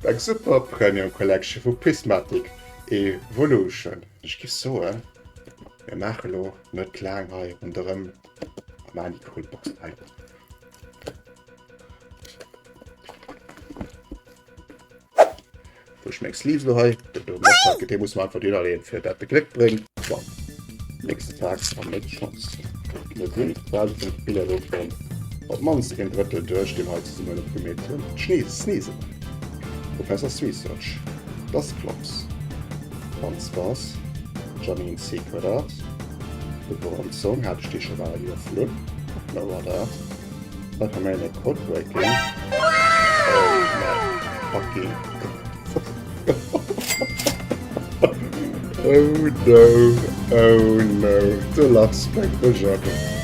Eng super Premium Collection vu Prismatic Evolution. Ech giff soen, mir maache lo net laang hei ronderëm a maachen déi cool Box hei op. Wou ech meng Sleeves lo hei do matpacken, dee muss mer einfach duernerleeën, fir dat de Gléck bréngt. Bon, nächste Tag an nächst Chance. Mir sinn quasi vum Spill elo schonn op d'mannst een Drëttel duerch, dee mer hei zesummen opgemeet hunn. D'Schnees, Sneasel, Professor Sreesearch, Dusclops, Dunsparce, Janine Secret Art, de Bronzong, hat ech dee scho bal iwwerflunn, Noah Dart. Hypermaniac Codebreaking. Oh my fucking Oh no, oh no, de Lachs fänkt mech an.